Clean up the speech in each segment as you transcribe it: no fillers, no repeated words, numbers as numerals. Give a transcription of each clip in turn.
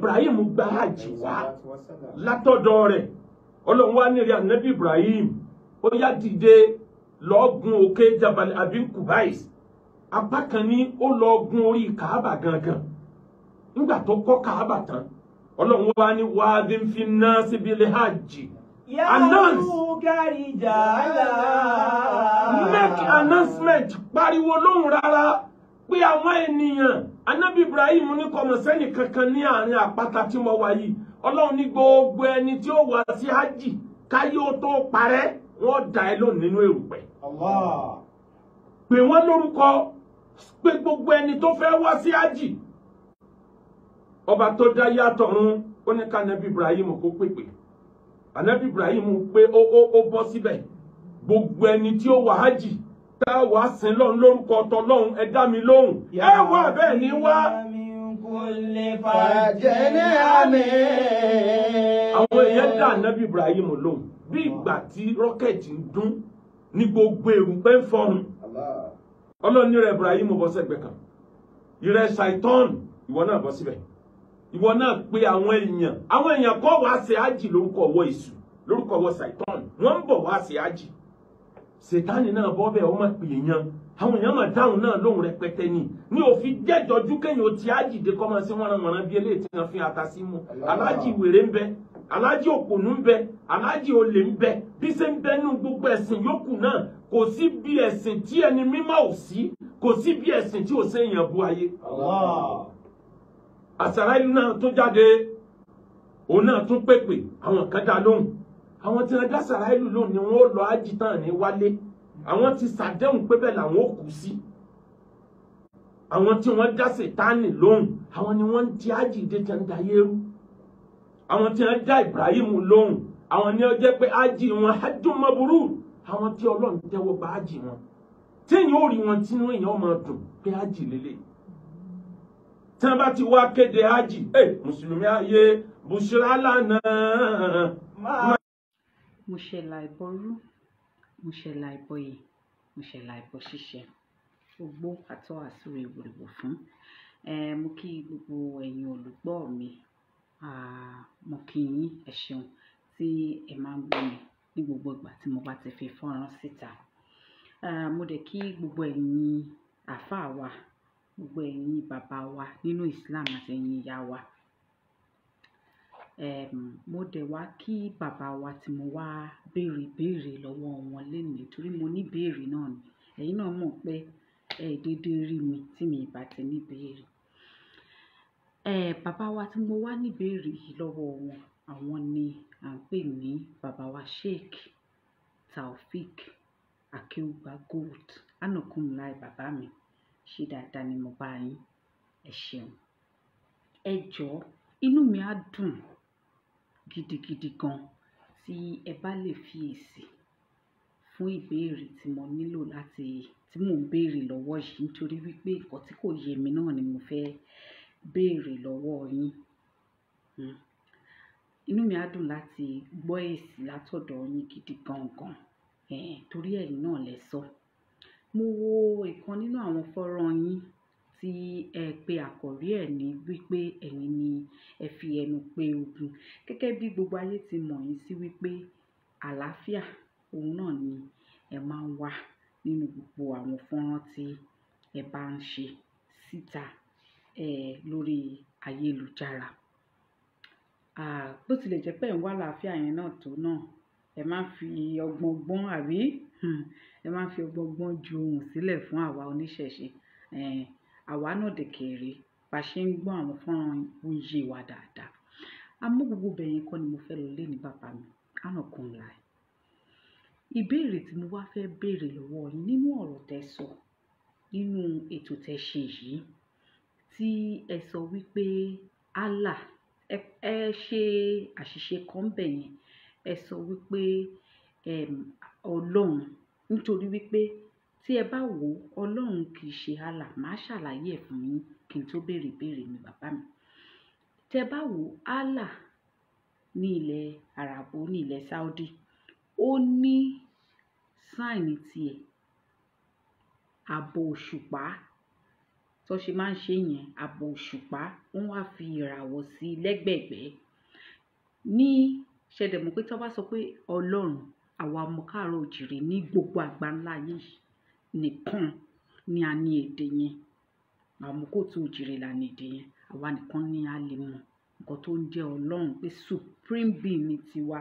Ibrahim gba hajj wá látọ̀dọ̀ rẹ̀. Ọlọ́run wá ní rí ànábì Ibrahim ó yá dìde lọ gun òkè Jabal Abi Kubais. Apá kan ní ó lọ gun orí Kaaba gangan. Nígbà tó kọ́ Kaaba tán, Ọlọ́run wá ní wa'adhin fin nasi bil hajj. Announce. Make announcement. Pariwo lóhùn rárá pé àwọn ènìyàn. Ànábì Ibrahim ní kò mọ̀ sẹ́nì kankan ní àárín àpáta tí mo wà yìí. Ọlọ́run ní gbogbo ẹni tí ó wá sí hajj káyé ó tó parẹ́, wọ́n dá ẹ lóhùn nínú erùpẹ̀. Pè wọ́n lórúkọ, pé gbogbo ẹni tó fẹ́ wá sí hajj. Ọba tó dá yàtọ̀ run, ó ní ká Ànábì Ibrahim kó pèpè. Ànábì Ibrahim pé ó bọ́ síbẹ̀. Gbogbo ẹni tí ó wá hajj tá a wá sin lọ́hùn lórúkọ tọlọ́hun, ẹ dá mi lóhùn. Ẹ wá bẹ́ẹ̀ ni wá. Àwọn èèyàn dá Ànábì Ibrahim lóhùn bí ìgbà tí rọ́kẹ̀tì ń dún ní gbogbo erùpẹ̀ ń fọhùn. Ọlọ́run ní rẹ̀ Ibrahim bọ́ sẹ́gbẹ̀ kan. Ìrẹ̀ Ṣàìtọ́n, ìwọ náà bọ́ síbẹ̀. Ìwọ náà pé àwọn èèyàn. Àwọn èèyàn kọ́ wá ṣe ájì lórúkọ ọwọ́ Èṣù, lórúkọ ọwọ́ Ṣàìtọ́n. Wọ́n ń bọ̀ wá ṣe ájì. Ṣètánì náà bọ́ bẹ́ẹ̀, ó máa pè èèyàn. Àwọn èèyàn máa dáhùn náà lóhùn rẹpẹtẹ ni. Ní òfin jẹ́jọ́jú kéèyàn ó ti ájì dé kọ́ máa ṣe wọ́nranwọ̀nran bí eléyìí tí wọ́n fi ata sí mu. Aláàjì wèrè ń bẹ, aláàjì òpònú ń bẹ, aláàjì olè ń bẹ. Bí ṣe ń bẹ nínú gbogbo ẹ̀sìn yòókù náà, kò sí bí ẹ̀sìn tí ẹni mímọ́ ò sí, kò sí bí ẹ̀sìn tí ò sí èèyàn bu ayé. Àsàrà ìlú náà tún jáde, òun náà tún pèpè, àwọn kan dá lóhùn. Àwọn tí wọ́n dá àsàrà ìlú lóhùn ni wọ́n lọ ájì tán ní wálé. Àwọn ti ṣàdéhùn pé bẹ́ẹ̀ làwọn ò kú sí. Àwọn tí wọ́n dá Sètánì lóhùn, àwọn ni wọ́n ń ti ájì dé tí wọ́n ń da yérú. Àwọn tí wọ́n dá Ibrahim lóhùn, àwọn ni ó jẹ́ pé ájì wọn hajjun mabrur, àwọn tí Ọlọ́run tẹ́wọ́ gba ájì wọn. Tí èèyàn ò rí wọn tínú èèyàn máa dùn pé ájì lélẹ̀. Tí wọ́n bá ti wá kéde ájì, mùsùlùmí ayé bùṣírà lánàá. Mo ṣe láìbọrú, mo ṣe láìbọyè, mo ṣe láìbọ ṣíṣe. Ogbó àtọ́ àsúre ìwòrìwò fún. Mo kí gbogbo ẹ̀yin olùgbọ́ mi. Mo kí yín, ẹ ṣeun tí ẹ máa ń gbọ́ mi ní gbogbo ìgbà tí mo bá ti fi fọ́nrán síta. Mo dẹ̀ kí gbogbo ẹ̀yin àfáà wa, gbogbo ẹ̀yin bàbá wa nínú Islam àti ẹ̀yin ìyá wa. Mo dẹ̀ wá kí bàbá wa tí mo wá béèrè béèrè lọ́wọ́ wọn lénìí torí mo ní béèrè náà ni. Ẹ̀yin náà mọ̀ pé ẹ dédé rí mi tí mi ì bá ti ní béèrè. Bàbá wa tí mo wá ní béèrè yìí lọ́wọ́ wọn, àwọn ni à ń pè ní bàbá wa Sheikh Taofeek Akeugba Gold. Anakumulai bàbá mi, ṣé dáadáa ni mo bá yín? Ẹ ṣeun. Ẹ jọ̀ọ́, inú mi á dùn gidigidi gan tí ẹ bá lè fi èsì fún ìbéèrè tí mo nílò láti tí mò ń béèrè lọ́wọ́ yìí, nítorí wípé nǹkan tí kò yé mi náà ni mo fẹ́ béèrè lọ́wọ́ yín. Inú mi á dùn láti gbọ́ èsì látọ̀dọ̀ yín gidi gan gan, torí ẹ̀yin náà lẹ sọ. Mo wo ìkan nínú àwọn fọ́nrán yín tí ẹ pe àkọ́rí ẹ̀ ní wípé ẹ̀yin ni ẹ fi ẹnu pé ogun. Gẹ́gẹ́ bí gbogbo ayé ti mọ̀ yín sí wípé àlàáfíà òun náà ni ẹ máa ń wà nínú gbogbo àwọn fọ́nrán tí ẹ bá ń ṣe síta, lórí ayélujára. Bó tilẹ̀ jẹ́ pé ẹ̀ ń wá àlàáfíà yẹn náà tó náà, ẹ máa ń fi ọgbọ́n gbọ́n àbí? Ẹ máa ń fi ọgbọ́n gbọ́n ju ohùn sílẹ̀ fún àwa oníṣẹ̀ṣe. Àwa náà dẹ̀kẹ̀rẹ̀ bá ṣe ń gbọ́ àwọn fọ́nrán ó ń yé wa dáadáa. Àmọ́ gbogbo bẹ́ẹ̀ yẹn kọ́ ni mo fẹ́ lọ lé ní bàbá mi. Anakumulai. Ìbéèrè tí mo wá fẹ́ béèrè lọ́wọ́ yín nínú ọ̀rọ̀ tẹ sọ, nínú ètò tẹ ṣe yìí, tí ẹ sọ wípé Allah, ẹ ṣe àṣìṣe kan bẹ́ẹ̀ yẹn. Ẹ sọ wípé, Ọlọ́run, nítorí wípé tí ẹ bá wò ó, Ọlọ́run kì í ṣe Allah. Màá ṣàlàyé ẹ̀ fún yín kí n tó béèrè ìbéèrè mi bàbá mi. Tí ẹ bá wò ó, Allah ní ilẹ̀ Àràbù, ní ilẹ̀ Saudi, ó ní sáìnì tiẹ̀, àbọ̀ òṣùpá. Tó ṣe máa ń ṣe yẹn, àbọ̀ òṣùpá, wọ́n wá fi ìràwọ̀ sí lẹ́gbẹ̀gbẹ́. Ní ṣẹ̀dẹ̀ mọ̀ pé tí wọ́n bá sọ pé Ọlọ́run, àwa ọmọ káàárọ̀ òjìrì ní gbogbo àgbáńlá ayé yìí nìkan ni a ní èdè yẹn. Àwọn ọmọ kóòtù òjìrì là ní èdè yẹn. Àwa nìkan ni a lè mọ̀ nǹkan tó ń jẹ́ Ọlọ́run, pé supreme being ni tiwa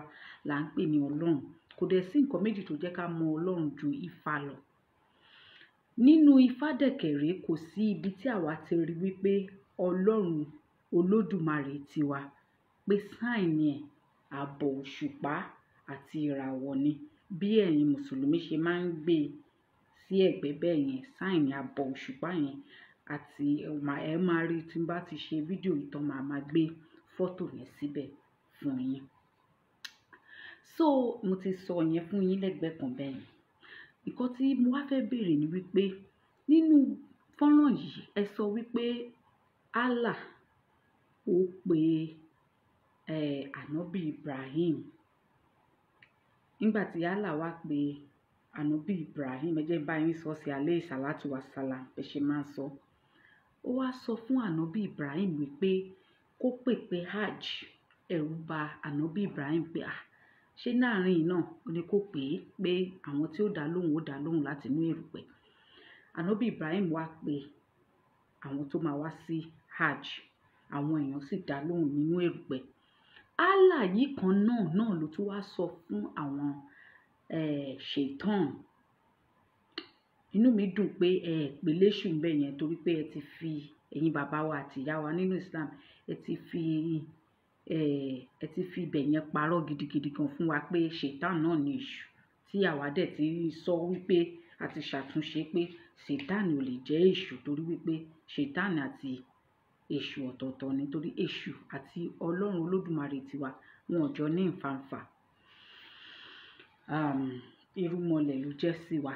là ń pè ní Ọlọ́run. Kò dẹ̀ sí nǹkan méjì tó jẹ́ ká mọ Ọlọ́run ju Ifá lọ. Nínú Ifá dẹ̀kẹ̀rẹ́, kò sí ibi tí àwa ti rí wípé Ọlọ́run Olódùmarè tiwa pé sign ẹ̀ àbọ̀ òṣùpá àti ìràwọ̀ ni. Bí ẹ̀yin Mùsùlùmí ṣe máa ń gbé sí ẹ̀gbẹ́ bẹ́ẹ̀ yẹn, sign àbọ̀ òṣùpá yẹn àti ẹ máa rí tí n bá ti ṣe fídíò ìtàn, màá máa gbé fọ́tò yẹn síbẹ̀ fún yín. So mo ti sọ yẹn fún yín lẹ́gbẹ̀ẹ́ kan bẹ́ẹ̀ yẹn. Nǹkan tí mo wá fẹ́ béèrè ni wípé nínú fọ́nrán yìí ẹ sọ wípé Allah ó pe Ànábì Ibrahim. Nígbà tí Allah wá pe Ànábì Ibrahim, ẹ jẹ́ bá yín sọ sí alayhi salatu wa salam, ẹ ṣe máa ń sọ. Ó wá sọ fún Ànábì Ibrahim wípé kó pèpè hajj. Ẹ̀rù bà Ànábì Ibrahim pé à, ṣé láàrin yìí náà ó ní kó pè é pé àwọn tí ó dá lóhùn ó dá lóhùn láti inú erùpẹ̀. Ànábì Ibrahim wá pe àwọn tó máa wá sí hajj, àwọn èèyàn sì dá lóhùn nínú erùpẹ̀. Allah yìí kan náà náà ló tún wá sọ fún àwọn ṣètán. Inú mi dùn pé ẹ pè léṣù ń bẹ yẹn, torí pé ẹ ti fi ẹ̀yin bàbá wa àti ìyá wa nínú Islam, ẹ ti fi ibẹ̀ yẹn parọ́ gidigidi gan fún wa pé ṣètán náà ni èṣù, tí àwa dẹ̀ ti sọ wípé a ti ṣàtúnṣe pé ṣètán ò lè jẹ́ èṣù, torí wípé ṣètán àti èṣù ọ̀tọ̀ọ̀tọ̀ ni, torí èṣù àti Ọlọ́run Olódùmarè tiwa wọn ò jọ ní ìfàǹfà. Irúnmọlẹ̀ ló jẹ́ sí wa,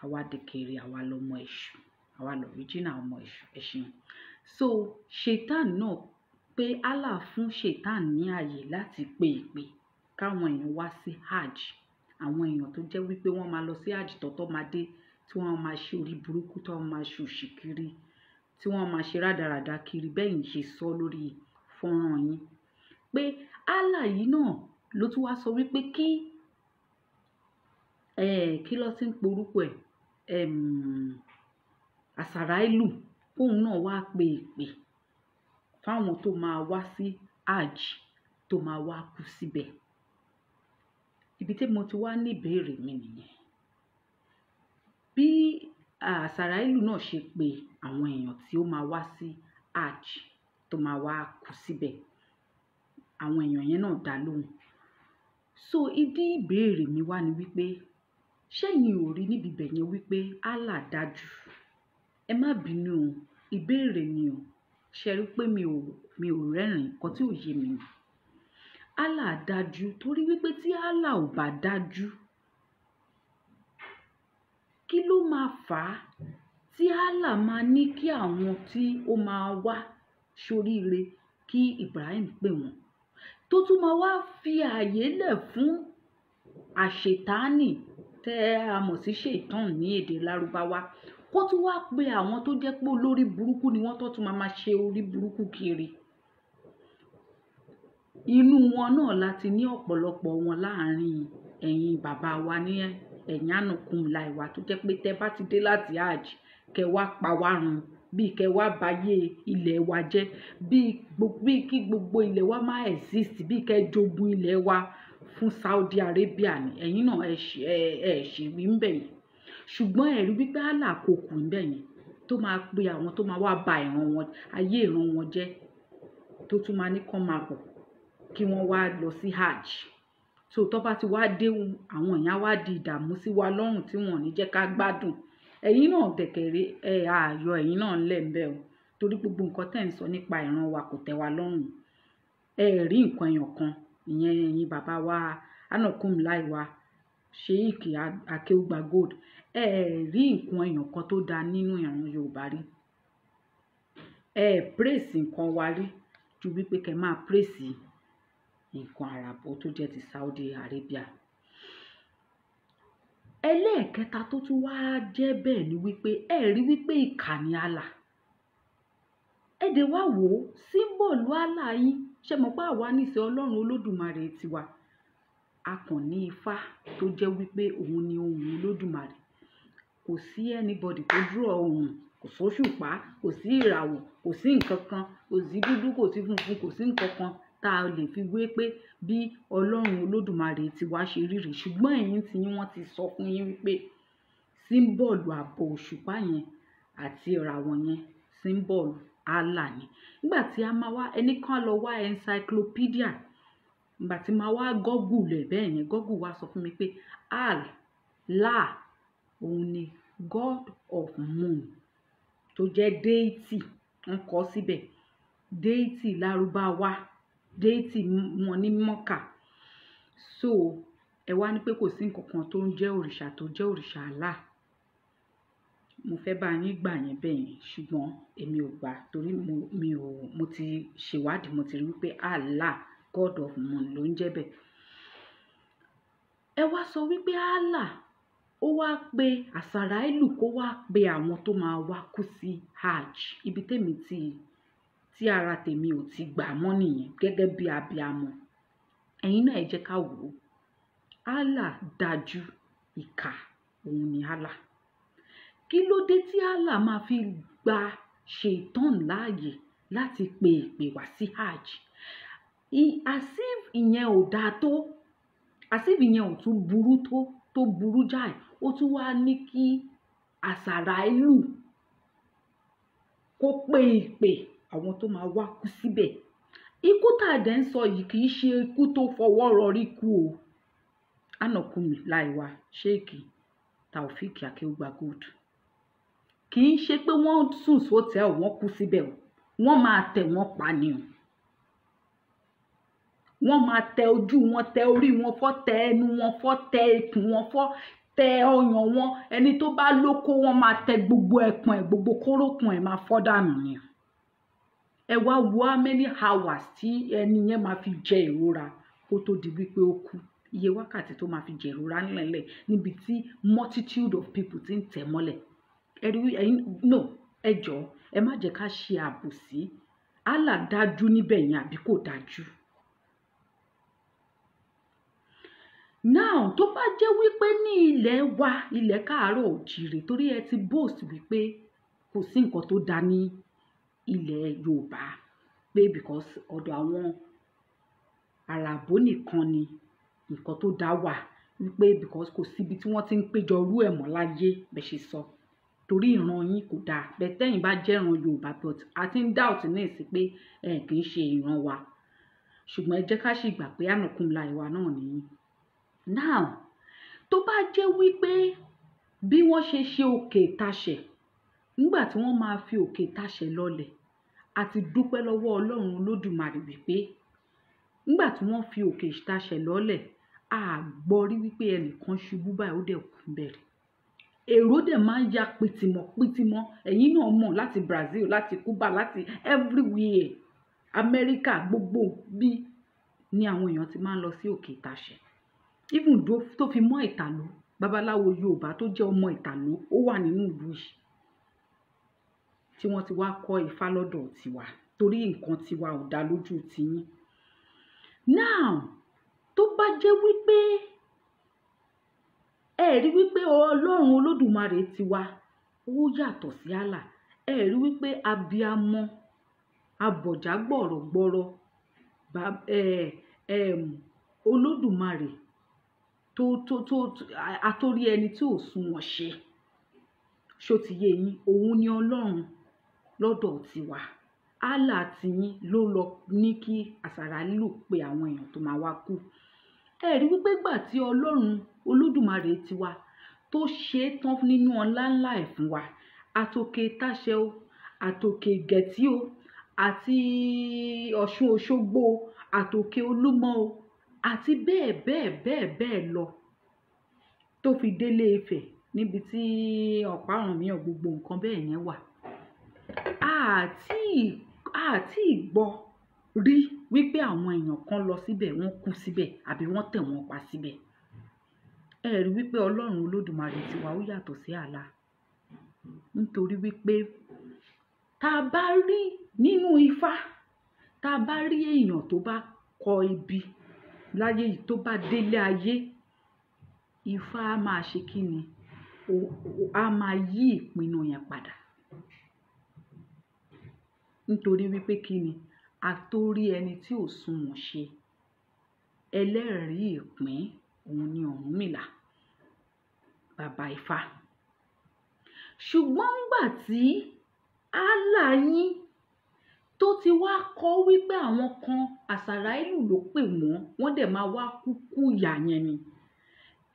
àwa dẹ̀kẹ̀rẹ̀, àwa lọmọ èṣù, àwa lọ̀ríjínà ọmọ èṣù, ẹ ṣeun. So ṣètán náà pé Allah fún ṣètán ní ààyè láti pe ìpè káwọn èèyàn wá sí hajj. Àwọn èèyàn tó jẹ́ wípé wọ́n máa lọ sí hajj tọ́tọ́ máa dé, tí wọ́n máa ṣe orí burúkú, tí wọ́n máa ṣe òṣì kiri, tí wọ́n máa ṣe rádaràda kiri, bẹ́ẹ̀ yìí ṣe sọ lórí fọ́nrán yín. Pé Allah yìí náà ló tún wá sọ wípé kí kí ló ti ń porúkọ ẹ̀, Àsàráìlù, kóun náà wá pe ìpè fáwọn tó máa wá sí hajj, tó máa wá kú síbẹ̀. Ibi tí mo ti wá ní ìbéèrè mi nìyẹn. Bí Àsàráìlù náà ṣe pe àwọn èèyàn tí ó máa wá sí hajj, tó máa wá kú síbẹ̀, àwọn èèyàn yẹn náà dá lóhùn. So ìdí ìbéèrè mi wá ni wípé ṣẹ́yìn ò rí níbi ibẹ̀ yẹn wípé Allah dájú? Ẹ má bínú o, ìbéèrè ni o. Ṣé rí pé mi ò rẹ́rìn-ín, nǹkan tí ò yé mi ni. Allah dájú, torí wípé tí Allah ò bá dájú, kí ló máa fà á tí Allah máa ní kí àwọn tí ó máa wá ṣoríire kí Ibrahim pè wọ́n, tó tún máa wá fi ààyè lẹ̀ fún àṣetánì tẹ́ a mọ̀ sí ṣètán ní èdè Lárúbáwá, kó tún wá pe àwọn tó jẹ́ pé olórí burúkú ni wọ́n, tó tún máa máa ṣe orí burúkú kiri. Inú wọn náà láti ní ọ̀pọ̀lọpọ̀ wọn láàrin ẹ̀yin bàbá wa ní ẹ̀yìn ànàkùn láìwá, tó jẹ́ pé tẹ́ bá ti dé láti hajj, kẹ́ wá pa wá run, bí kẹ́ wá bayé ilẹ̀ wa jẹ́, bí kí gbogbo ilẹ̀ wa má exist, bí kẹ́ jogun ilẹ̀ wa fún Saudi Arabia ni. Ẹ̀yin náà ẹ ṣe wí ń bẹ̀ yẹn. Ṣùgbọ́n ẹ rí wípé Allah kò kù ń bẹ̀ yẹn, tó máa pe àwọn tó máa wá ba ìran wọn, ayé ìran wọn jẹ́, tó tún máa ní kán máa bọ̀ kí wọ́n wá lọ sí hajj. So tó bá ti wá dé, àwọn èèyàn wá di ìdààmú sí wa lọ́rùn tí wọ́n ò ní jẹ́ ká gbádùn. Ẹ̀yin náà dẹ̀kẹ̀rẹ́, ẹ ààyò ẹ̀yin náà ń lẹ̀ ń bẹ̀ o, torí gbogbo nǹkan tẹ́ ń sọ nípa ìran wa kò tẹ́ wa lọ́rùn. Ẹ rí nǹkan ẹyọ kan, ìyẹn ẹ̀yin bàbá wa ànàkùn láìwá, Sheikh Akeugba Gold, ẹ rí nǹkan ẹyọ kan tó da nínú ìran Yorùbá rí. Ẹ praise nǹkan wa rí ju wípé kẹ́ máa praise nǹkan àràbọ̀ tó jẹ́ ti Saudi Arabia. Ẹlẹ́ẹ̀kẹta tó tún wá jẹ́ bẹ́ẹ̀ ni wípé ẹ rí wípé ìkà ni Allah. Ẹ dẹ̀ wá wò ó, símbọ̀lù Allah yín, ṣe mọ̀ pé àwa níṣẹ́ Ọlọ́run Olódùmarè tiwa. A kàn ní Ifá tó jẹ́ wípé òun ni ohùn Olódùmarè. Kò sí anybody tó draw ohùn, kò sóṣùpá, kò sí ìràwọ̀, kò sí nǹkan kan, kò sí dúdú, kò sí funfun, kò sí nǹkan kan tá a lè fi wé pé bí Ọlọ́run Olódùmarè tiwa ṣe rí rèé. Ṣùgbọ́n ẹ̀yin tí yín wọ́n ti sọ fún yín wípé símbọ̀lù àbọ̀ òṣùpá yẹn àti ìràwọ̀ yẹn símbọ̀lù Allah ni. Nígbà tí a máa wá, ẹni kan lọ wá encyclopedia. Nígbà tí màá wá Google ẹ̀ bẹ́ẹ̀ yẹn, Google wá sọ fún mi pé Allah òun ni God of Moon tó jẹ́ deity, wọ́n kọ síbẹ̀. Deity Lárúbáwá, deity wọn ní Mọ́kà. So ẹ wá ní pé kò sí nǹkan kan tó ń jẹ́ òrìṣà tó jẹ́ òrìṣà Allah. Mo fẹ́ bá yín gbà yẹn bẹ́ẹ̀ yẹn, ṣùgbọ́n èmi ò gbà torí mo ti ṣèwádìí, mo ti rí wípé Allah, God of Moon ló ń jẹ́ bẹ́ẹ̀. Ẹ wá sọ wípé Allah ó wá pe Àsàráìlù kó wá pe àwọn tó máa wá kú sí Hajj. Ibi tèmi tí ara tèmi ò ti gbà mọ́ nìyẹn gẹ́gẹ́ bí abiamọ. Ẹ̀yin náà ẹ jẹ́ ká wò ó. Allah dájú, ìkà òun ni Allah. Kí ló dé tí Allah máa fi gba Ṣaitan láàyè láti pe ìpè wá sí Hajj? As if ìyẹn ò dáa tó, as if ìyẹn ò tún burú tó burú jáì, ó tún wá ní kí Àsàráìlù kó pe ìpè àwọn tó máa wá kú síbẹ̀. Ikú tá a dẹ̀ ń sọ yìí kì í ṣe ikú tó fọwọ́ rọrí kú o. Ànàkùnmí láìwá Sheikh Taofik Akeugba Gold. Kì í ṣe pé wọ́n sùn sótẹ́ẹ̀lì wọ́n kú síbẹ̀ o. Wọ́n máa tẹ̀ wọ́n pa ni o. Wọ́n máa tẹ ojú wọn, tẹ orí wọn fọ́, tẹ ẹnu wọn fọ́, tẹ ikùn wọn fọ́, tẹ ọyàn wọn. Ẹni tó bá lóko wọn máa tẹ gbogbo ẹpọ̀n ẹ̀, gbogbo kórópọ̀n ẹ̀ máa fọ́ dànù ni. Ẹ wá wo how many hours tí ẹni yẹn máa fi jẹ ìrora kó tó di wípé ó kú. Iye wákàtí tó máa fi jẹ ìrora ńlẹ̀ńlẹ̀ níbi tí multitude of people ti ń tẹ̀ mọ́lẹ̀. Ẹ rí ẹ̀yin, no, ẹ jọ̀ọ́, ẹ má jẹ́ ká ṣe àbòsí. Allah dájú níbẹ̀ yẹn àbí kò dájú? Now, tó bá jẹ́ wípé ní ilẹ̀ wa, ilẹ̀ káàárọ̀ òjìrè, torí ẹ ti boast wípé kò sí nǹkan tó dá ní ilẹ̀ Yorùbá, pé because ọ̀dọ̀ àwọn Àràbó nìkan ni nǹkan tó dá wà, wípé because kò sí ibi tí wọ́n ti ń péjọ rú ẹ̀ mọ́ láyé, bẹ́ẹ̀ ṣe sọ. Torí ìran yín kò dáa. Bẹ́ẹ̀ tẹ́yin bá jẹ́ ìran Yorùbá, but a ti ń doubt ní ìsìn pé ẹ kì í ṣe ìran wa. Ṣùgbọ́n ẹ jẹ́ ká sì gbà pé ànàkùnlá ìwà náà nìyí. Now, tó bá jẹ́ wípé bí wọ́n ṣe ṣe òkè ìtasẹ̀, nígbà tí wọ́n máa fi òkè ìtasẹ̀ lọlẹ̀, a ti dúpẹ́ lọ́wọ́ Ọlọ́run Olódùmarè wípé nígbà tí wọ́n fi òkè ìtasẹ̀ lọlẹ̀, a gbọ́ rí wípé ẹnìkan ṣubú báyìí ó dẹ̀ kú bẹ̀rẹ̀. Èrò dẹ̀ máa ń ya pìtìmọ̀ pìtìmọ̀. Ẹ̀yin náà mọ̀ láti Brazil, láti Cuba, láti everywhere, America, gbogbo bí ní àwọn èèyàn ti máa ń lọ sí òkè ìtasẹ̀. Even though tó fi mọ́ ìtàló, babaláwo Yorùbá tó jẹ́ ọmọ ìtàló, ó wà nínú ìlú yìí tí wọ́n ti wá kọ́ Ifá lọ́dọ̀ tiwa torí nǹkan tiwa ò dá lójú tiyín. Now, tó bá jẹ́ wípé ẹ rí wípé Ọlọ́run Olódùmarè tiwa ó yàtọ̀ sí Allah, ẹ rí wípé abiamọ, abọ̀já gbọ̀rọ̀gbọ̀rọ̀, Olódùmarè tó atórí ẹni tí ò sunwọ̀n ṣe, ṣó ti yé yín, òun ni Ọlọ́run lọ́dọ̀ tiwa. Allah tiyín ló lọ ní kí Àsàrálù pe àwọn èèyàn tó máa wá kú. Ẹ rí wípé ìgbà tí Ọlọ́run Olódùmarè tiwa tó ṣe é tán nínú ọlá ńlá ẹ̀ fún wa, àtòkè ìtasẹ̀ o, àtòkè Ìgẹ̀tí o, àti Ọ̀ṣun Òṣogbo o, àtòkè Olúmọ o, àti bẹ́ẹ̀ bẹ́ẹ̀ bẹ́ẹ̀ bẹ́ẹ̀ lọ tó fi délé Ifẹ̀ níbi tí ọ̀pá Ọ̀rànmíyàn gbogbo nǹkan bẹ́ẹ̀ yẹn wà. Àti ìgbọ́ rí wípé àwọn èèyàn kan lọ síbẹ̀, wọ́n kú síbẹ̀ àbí wọ́n tẹ̀ wọ́n pa síbẹ̀. Ẹ rí wípé Ọlọ́run Olódùmarè tiwa ó yàtọ̀ sí Allah. Nítorí wípé Tá a bá rí nínú Ifá, tá a bá rí èèyàn tó bá kọ ibi láyé yìí tó bá délé ayé, Ifá á máa ṣe kí ni? Á máa yí ìpinnu yẹn padà. Nítorí wípé kí ni? A tó rí ẹni tí ò sunwọ̀n ṣe. Ẹlẹ́rìí ìpín òun ni Ọ̀rúnmìlà, bàbá Ifá. Ṣùgbọ́n ńgbà tí Allah yín tó ti wá kọ́ wípé àwọn kan Àsàráìlù ló pè wọ́n, wọ́n dẹ̀ máa wá kúkú ìyà yẹn ni.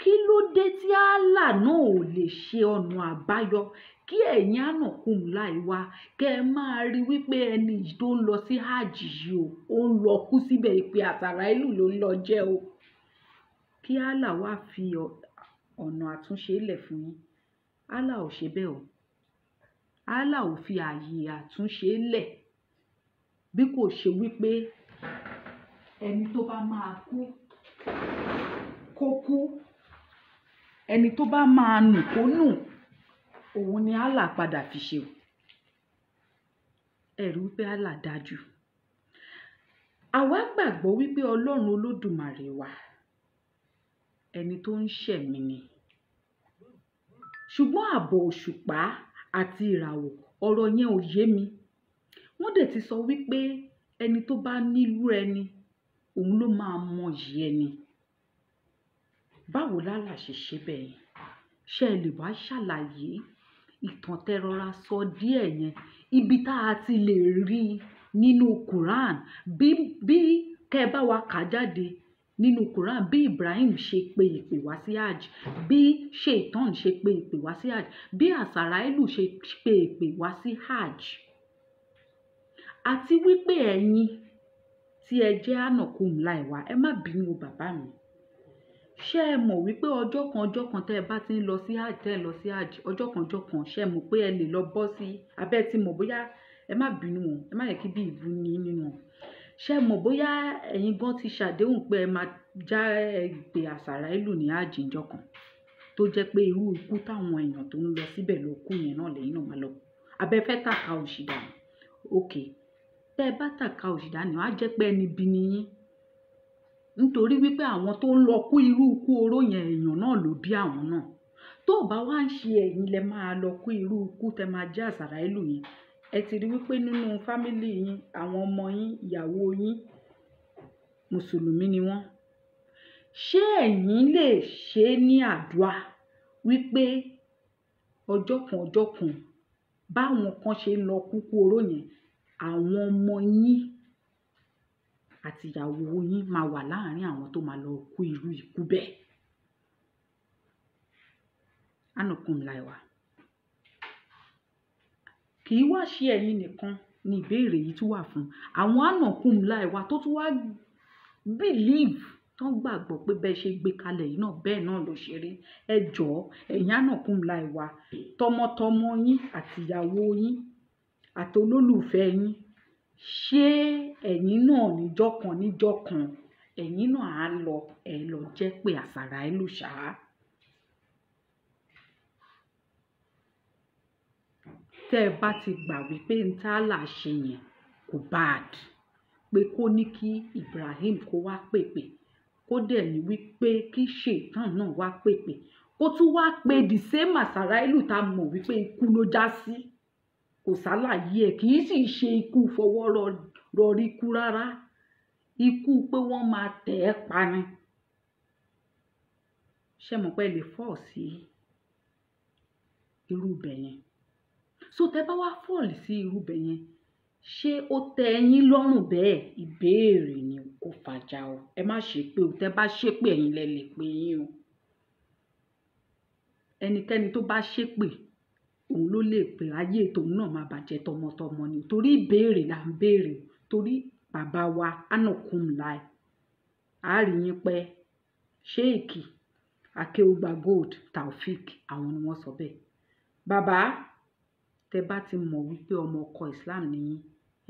Kí ló dé tí Allah náà ò lè ṣe ọ̀nà àbáyọ kí ẹ̀yin ànàkùn láì wá kẹ́ ẹ máa rí wípé ẹni yìí tó ń lọ sí hajj yìí o, ó ń lọ kú síbẹ̀ ìpè Àsàráìlù ló ń lọ jẹ́ o. Kí Allah wá fi ọ̀nà àtúnṣe lẹ̀ fún yín. Allah ò ṣe bẹ́ẹ̀ o. Allah ò fi ààyè àtúnṣe lẹ̀ bí kò ṣe wípé ẹni tó bá máa kú kó kú, ẹni tó bá máa nù kó nù, òun ni Allah padà fi ṣe o. Ẹ rí wípé Allah dájú. Àwa gbàgbọ́ wípé Ọlọ́run Olódùmarè wa, ẹni tó ń ṣẹ̀mí ni. Ṣùgbọ́n ààbò òṣùpá àti ìràwọ̀, ọ̀rọ̀ yẹn ò yé mi. Wọ́n dẹ̀ ti sọ wípé ẹni tó bá nílú ẹni, òun ló máa mọyì ẹni. Báwo l'Allah ṣe ṣe bẹ́ẹ̀ yẹn? Ṣé ẹ lè wá ṣàlàyé ìtàn tẹ́ rọra sọ díẹ̀ yẹn? Ibi tá a ti lè rí nínú Quran, bí kẹ́ ẹ bá wa kà jáde nínú Quran, bí Ibrahim ṣe pe ìpè wá sí hajj, bí Shaitan ṣe pe ìpè wá sí hajj, bí Àsàráìlù ṣe pe ìpè wá sí hajj. Àti wípé ẹ̀yin tí ẹ jẹ́ ànàkùn láì wá, ẹ má bínú o bàbá mi. Ṣé ẹ mọ̀ wípé ọjọ́ kan tẹ́ ẹ bá ti ń lọ sí hajj, tẹ́ ẹ lọ sí hajj, ọjọ́ kan, ṣé ẹ mọ̀ pé ẹ lè lọ bọ́ sí abẹ́ tí mọ̀ bóyá ẹ má bínú o, ẹ má yẹ kí bí ìbú ní nínú o. Ṣé ẹ mọ̀ bóyá ẹ̀yin gan ti ṣàdéhùn pé ẹ máa já ìpè Àsàráìlù ní hajj ńjọ́ kan, tó jẹ́ pé irú ikú táwọn èèyàn tó ń lọ síbẹ̀ lọ kú yẹn náà lẹ́yìn náà máa lọ. Abẹ́ fẹ́ tàka òṣì dànù. Okay. Tẹ́ ẹ bá tàka òṣì dànù, á jẹ́ pé ẹni bí ni yín. Nítorí wípé àwọn tó ń lọ kú irú ikú oró yẹn, èèyàn náà ló bí àwọn náà. Tó bá wá ń ṣe ẹ̀yin lẹ máa lọ kú irú ikú tẹ máa jẹ́ Àsàráìlù yẹn. Ẹ ti rí wípé nínú fámílì yín, àwọn ọmọ yín, ìyàwó yín, Mùsùlùmí ni wọ́n. Ṣé ẹ̀yin lè ṣe ní àdúà wípé ọjọ́ kan báwọn kan ṣe ń lọ kúkú oró yẹn, àwọn ọmọ yín àti ìyàwó yín máa wà láàárín àwọn tó máa lọ kú irú ikú bẹ́ẹ̀? Ànàkùn láì wá. Kì í wá ṣe ẹ̀yin nìkan ni ìbéèrè yìí tún wà fún. Àwọn ànàkùn láì wá tó tún wá believe, tán gbàgbọ́ pé bẹ́ẹ̀ ṣe gbé kalẹ̀ yìí náà bẹ́ẹ̀ náà ló ṣe rí. Ẹ jọ̀ọ́, ẹ̀yin ànàkùn láì wá, tọmọtọmọ yín àti ìyàwó yín àti olólùfẹ́ yín, ṣé ẹ̀yin náà níjọ́ kan, ẹ̀yin náà á lọ, ẹ lọ jẹ́ pé Àsàráìlù ṣá. Tẹ́ ẹ bá ti gbà wípé n tá Allah ṣe yẹn kò bad, pé kó ní kí Ibrahim kó wá pèpè, kó dẹ̀ ní wípé kí Shaitan náà wá pèpè, kó tún wá pe the same Àsàráìlù tá a mọ̀ wípé ikú ló já sí. Kò sálàyé ẹ̀, kì í sì ṣe ikú fọwọ́ rọrí kú rárá. Ikú pé wọ́n máa tẹ̀ ẹ́ pa ni. Ṣé mọ̀ pé ẹ lè fall sí irú ibẹ̀ yẹn? So tẹ́ bá wá fall sí irú ibẹ̀ yẹn, ṣé ó tẹ́ yín lọ́rùn bẹ́ẹ̀? Ìbéèrè ni, kò fàjà o. Ẹ má ṣe pé o, tẹ́ bá ṣe pé ẹ̀yin lẹ lè pè yín o. Ẹnikẹ́ni tó bá ṣe pé òun ló lè pè, ayé tòun náà máa bàjẹ́ tọmọtọmọ ni. Torí ìbéèrè là ń béèrè o. Torí bàbá wa ànàkùn láì, a rí yín pẹ́. Sheikh Akeugba Gold Taofik, àwọn ni wọ́n sọ bẹ́ẹ̀. Bàbá, tẹ́ bá ti mọ̀ wípé ọmọ ọkọ Islam ni yín,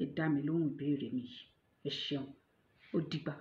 ẹ dá mi lóhùn ìbéèrè mi yìí. Ẹ ṣeun. Ó dìgbà.